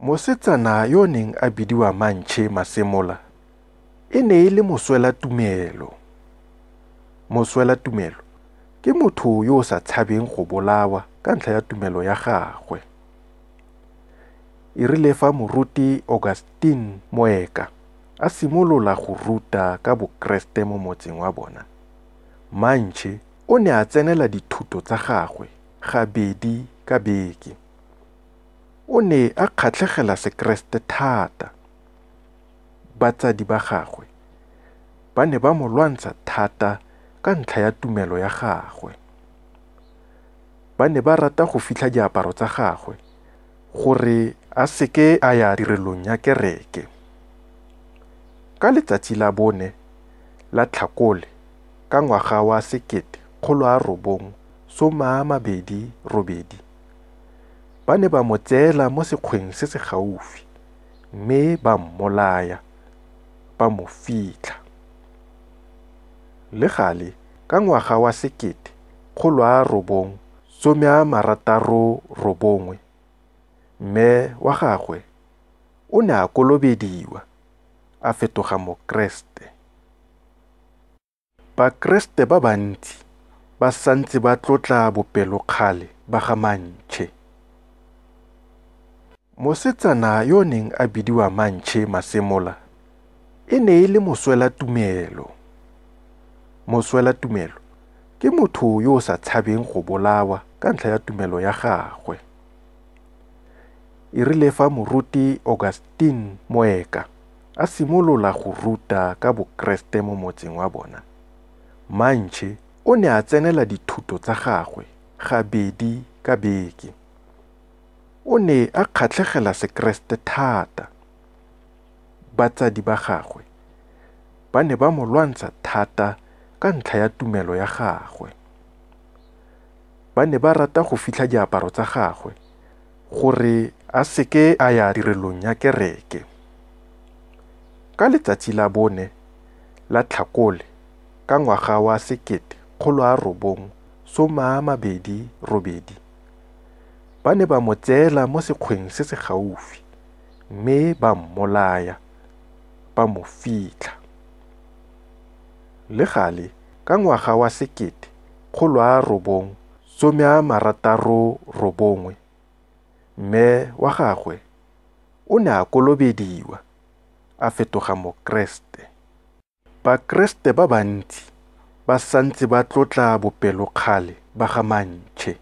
Mosetsana yo o neng a bidiwa Mantšhe Masemola e ne e le moswelatumelo. Moswelatumelo ke motho yo o sa tshabeng go bolawa ka ntlha ya tumelo ya gagwe. E rile fa moruti Augustine Moeka a simolola go ruta ka Bokeresete mo motseng wa bona, Mantšhe o ne a tsenela dithuto tsa gagwe gabedi ka beke. O ne a kgatlhegela Sekeresete thata. Batsadi ba gagwe ba ne ba mo lwantsha thata ka ntlha ya tumelo ya gagwe. Ba ne ba rata go fitlha diaparo tsa gagwe gore a seke a ya tirelong ya kereke. Ka letsatsi la bone la Tlhakole ka ngwaga wa 1928, ba ne ba mo tseela mo sekgweng se se gaufi mme ba mmolaya, ba mo fitlha. Le gale ka ngwaga wa 1969, mme wa gagwe o ne a kolobediwa, a fetoga Mokeresete. Bakeresete ba bantsi ba santse ba tlotla bopelokgale ba ga Mantšhe. Mosetsana yo o neng a bidiwa Mantšhe Masemola e ne e le moswelatumelo. Moswelatumelo ke motho yo o sa tshabeng go bolawa ka ntlha ya tumelo ya gagwe. E rile fa moruti Augustine Moeka a simolola go ruta ka Bokeresete mo motseng wa bona, Mantšhe o ne a tsenela dithuto tsa gagwe gabedi ka beke. O ne a kgatlhegela Sekeresete thata. Batsadi ba gagwe ba ne ba mo lwantsha thata ka ntlha ya tumelo ya gagwe. Ba ne ba rata go fitlha diaparo tsa gagwe gore a seke a ya tirelong ya kereke. Ka letsatsi la bone la Tlhakole ka ngwaga wa 1928, ba ne ba mo tseela mo sekgweng se se gaufi mme ba mmolaya, ba mo fitlha. Le gale ka ngwaga wa 1969, mme wa gagwe o ne a kolobediwa, a fetoga Mokeresete. Bakeresete ba bantsi ba santse ba tlotla bopelokgale ba ga Mantšhe.